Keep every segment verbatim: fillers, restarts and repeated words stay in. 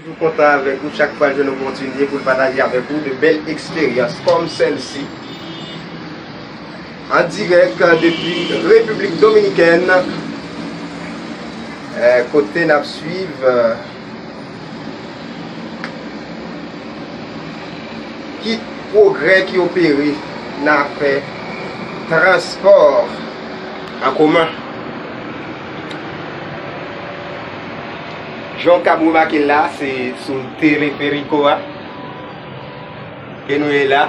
Toujou kontan avèk ou, chak fwa l jwenn opòtinite pou l pataje avèk ou de bèl eksperyans kòm sèlsi. An dirèk depi Repiblik Dominikèn, eh, kote n ap swiv, eh, ki pwogrè ki opere nan afè transpò an komen. Jan w kab remake l la, se sou teleferiko a ke nou ye la.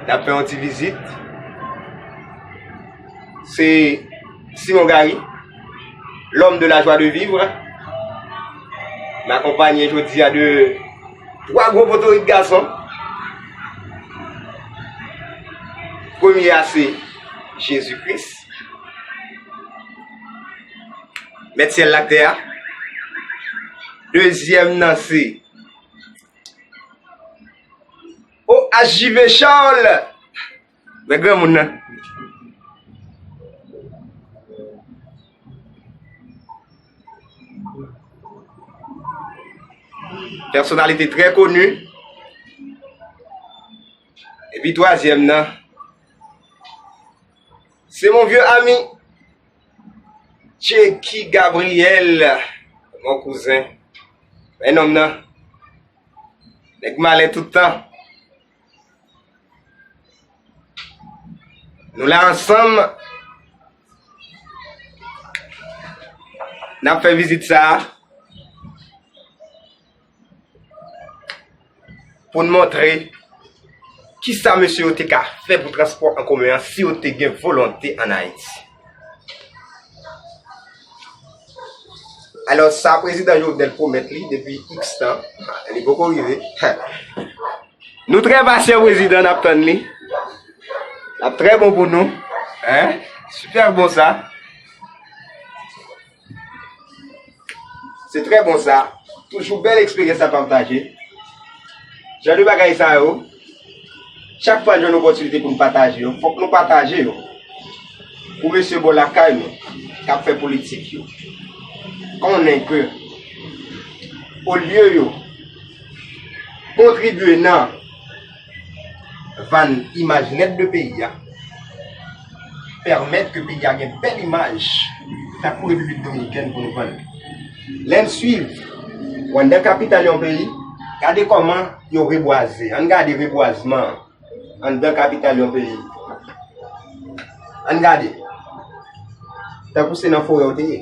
N ap fè yon ti vizit. Se Simon Gary, l'homme de la joie de vivre. M akonpanye jodi a de twa gwo potorik gason. Premye a se Jezi Kris, Mèt syèl la ak tè a. Dezyèm nan se O H J V Charles. Men granmoun nan. Pèsonalite trè koni. Epi twazyèm nan, se mon vye ami, Tcheki Gabriel, mon kouzen. Men nonm nan. Nèg malen tout tan. Nou la ansanm. N ap fè vizit sa a pou n montre kisa mesye yo te ka fè pou transpò an komen an si yo te gen volonte ann Ayiti. Alò, sa prezidan Jovenel pwomèt li depi iks tan, li poko rive. Nou trè pasyan prezidan, n ap tann li. L ap trè bon pou nou. Hein? Sipè bon sa. Se trè bon sa. Toujou bèl eksperyans a pataje. Jan de bagay sa yo, chak fwa n jwenn opòtinite pou n pataje yo, fòk nou pataje yo. Pou mesye bò lakay nou k ap fè politik yo konnen ke olye yo kontribye nan vann imaj nèt de peyi a, pèmèt ke peyi a gen bèl imaj, tankou Repiblik Dominikèn pou nou vann li. Lè n swiv w anndan kapital yon peyi, gade kòman yo rebwaze. Ann gade rebwazman an anndan kapital yon peyi. Ann gade. Tankou se nan forè w te ye.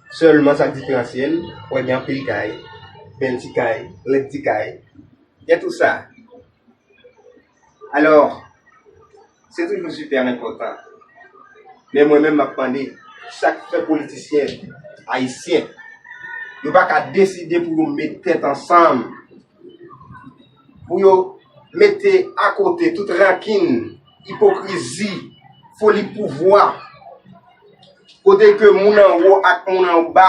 Sèlman sa k diferansye l, w wè gen anpil kay, bèl ti kay, lèd ti kay. Gen tou sa. Alò, se toujou sipè enpòtan. Men mwen menm, m ap mande, sa k fè politisyen ayisyen, yo pa ka deside pou yo met tèt ansanm, pou yo mete akote tout rankin, ipokrizi, foli pouvwa, kote ke moun anwo ak moun anba,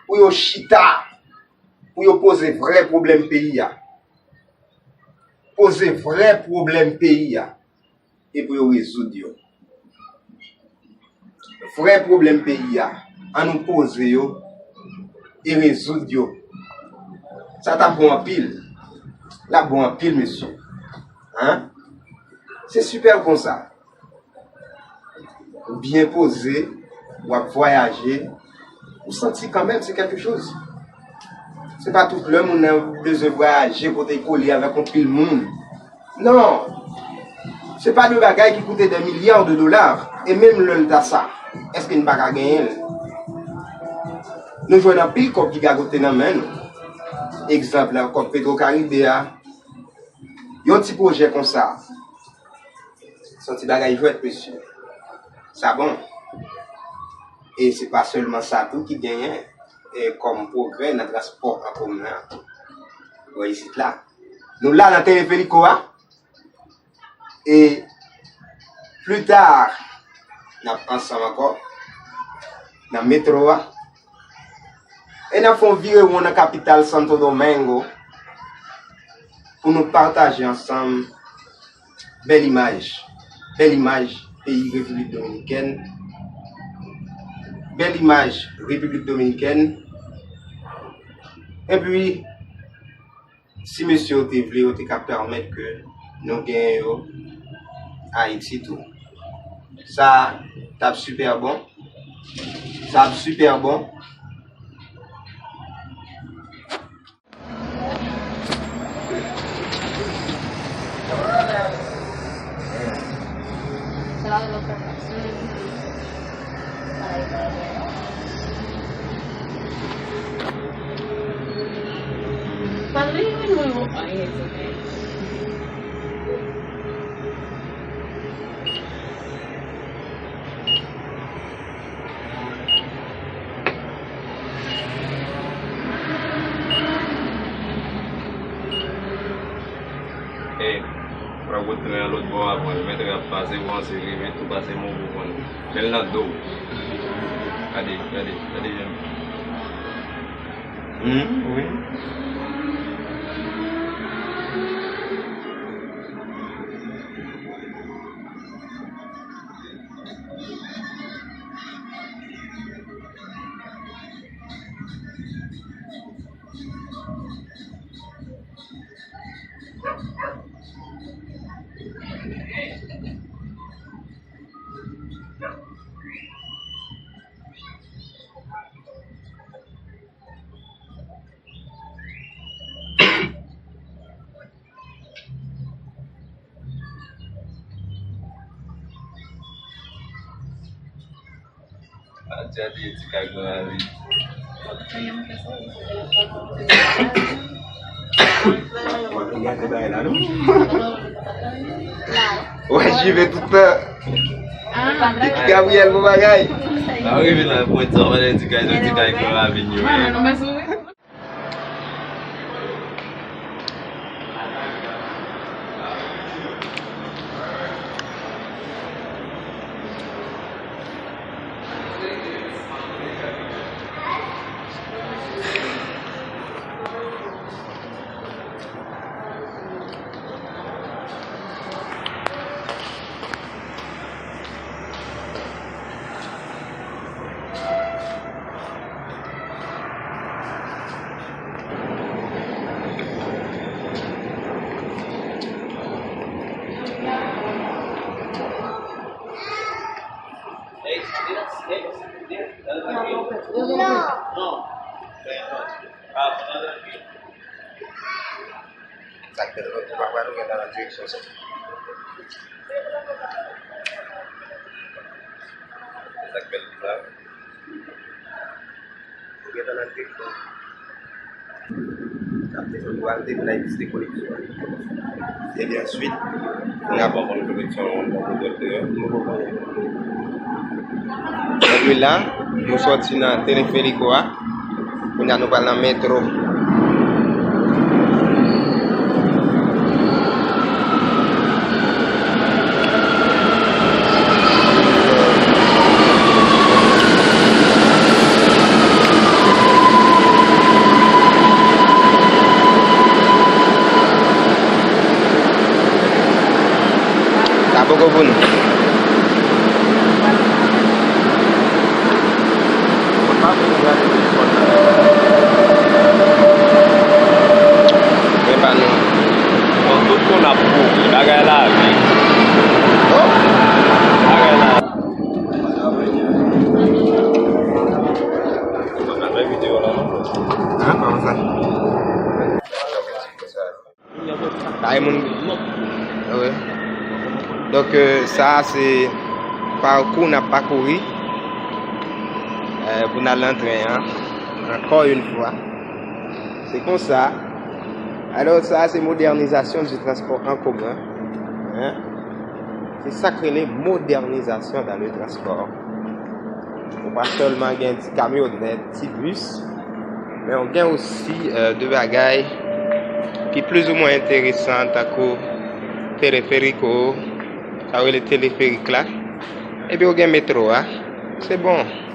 pou yo chita, pou yo poze vrè pwoblèm peyi a. Poze vrè pwoblèm peyi a e pou yo rezoud yo. Vrè pwoblèm peyi a, ann nou poze yo e rezoud yo. Sa t ap bon anpil. L ap bon anpil, mesye. Hein? Se sipè konsa. Ou byen poze, w ap vwayaje, ou santi kanmenm se kèlke choz. Se pa tout lè moun nan bezwen vwayaje, pote kole avèk yon pil moun. Non. Se pa de bagay ki koute des milliards de dollars. E menm lè l ta sa, èske n pa ka genyen l? Nou jwenn anpil kòb ki gagote nan men nou. Egzanp la, kòb Petro Caribe a. Yon ti pwojè konsa. Se yon ti bagay jwèt, mesye. Sa bon. E se pa sèlman sa tou ki genyen, e, kòm pwogrè nan transpò an komen an. Wè isit la. Nou la nan teleferiko a. E pli ta, n ap ansanm ankò nan metro a. E n ap fè yon virewon nan kapital Santo Domingo pou nou pataje ansanm bèl imaj. Bèl imaj peyi Repiblik Dominikèn. Bèl imaj Repiblik Dominikèn. Epi, si mesye yo te vle, yo te ka pèmèt ke nou genyen yo Ayiti tou. Sa t ap sipè bon. Sa ap sipè bon. E, pran wout tren an lòt bò a, pran mèt rap pase, ou anse rive tou pase mou pou konn. Men l nan do. Gade, gade, gade jan. Hmm, wi. Gade ti kay Granvi. Gade bagay la, non? Wè, jive tout tan. Pitit Gabriel, bon bagay. La rive la, pwen sa, wè ti kay, ti kay Granvi yo. Sa k fèt, nou pa pral gen nan direksyon sa. Sa k fèt la. Ou gen nan direksyon. Sa vle di nou al deplay pis de koneksyon. Epi answit, n ap pran koneksyon an. Epi la, nou sòti nan teleferiko a. Kounye a nou pral nan metro. Sa poko pou nou. Men pa nou. Bon, tout moun ap kouri. Bagay la vi. Bagay la vi. An, kòman sa? Bay moun. Wi. Donk, euh, sa a se pakou n ap pakouri, euh, pou n al nan tren an. Ankò yon fwa. Se konsa. Alò, sa a se modènizasyon di transpò an komen. Hein? Se sa k rele modènizasyon dans le transport. Ou pa sèlman gen ti kamyonèt, ti bis, men ou gen osi, euh, de bagay ki plizoumwen enteresan, tankou teleferiko, sa yo rele teleferik la. Epi ou gen metro a. Se bon.